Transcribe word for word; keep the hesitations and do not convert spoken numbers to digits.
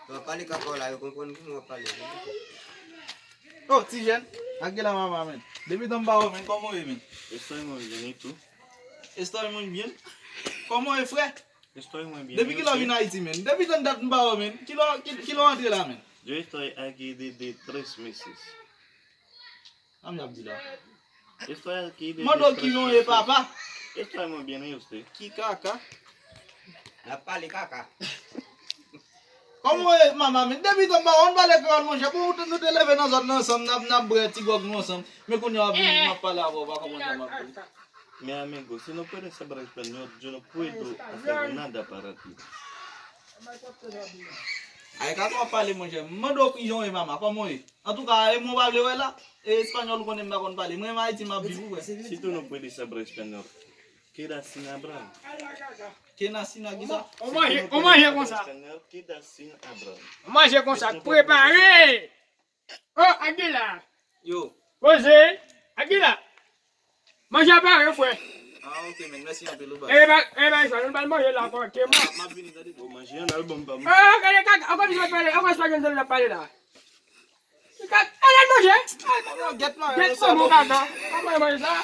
W ap pale kaka w la, yo konprann kouman w ap pale. Oh, ti jèn, Aguila mama, men. Depi tan m pa wè w, men, kòman w ye, men? Estoy muy bien, ¿y tú? Estoy muy bien. Kòman w ye, frè? Estoy muy bien, ¿y usted? Depi kilè w vin Ayiti, men? Depi tan dat m pa wè w, men. Kilè w, ki, kilè w antre la, men? Yo estoy aquí desde tres meses. Sa m ap di la. Estoy aquí desde tres meses. Mande w ki jan w ye, papa. Estoy muy bien, ¿y usted? Ki kaka? L ap pale kaka. Kòman w ye, mama, men? Depi tan m pa wè w, ann pale kreyòl, monchè. Bon, nou te, nou te leve nan zòn nan ansanm, n ap, n ap bwè ti gwòg nou ansanm. Men kounye a w ap vin, m ap pale avè w, w pa konprann sa m ap di. Mi amigo, si no puedes hablar español, yo no puedo hacer nada para ti. Ay, kaka w ap pale, monchè. M mande w ki jan w ye, mama, kòman w ye? Antouka, e mwen w pa vle wè la, e espanyòl ou konnen m pa konn pale. Mwen menm Ayiti m ap viv, ou wè. Si tú no puedes hablar español, queda sin hablar. Kena sina ki sa? On manje, on manje konsa. Español, queda sin hablar. On manje konsa, prepare! Oh, Aguila! Yo. Poze! Aguila! Manje a pare, frè. Ah, ok, men. Mèsi anpil, ou ba. E ba, e ba, sa, nou pral manje la, kòrèkteman. M ap vini, tande. Bon, manje an al bon, pa m. Ah, gade kaka, ankò, nou pale, ankò, espanyòl, nou pale la. Kaka, al manje. Yo, gèt manje, gèt sa, manje, bon. Kaka. Kaka, manje sa.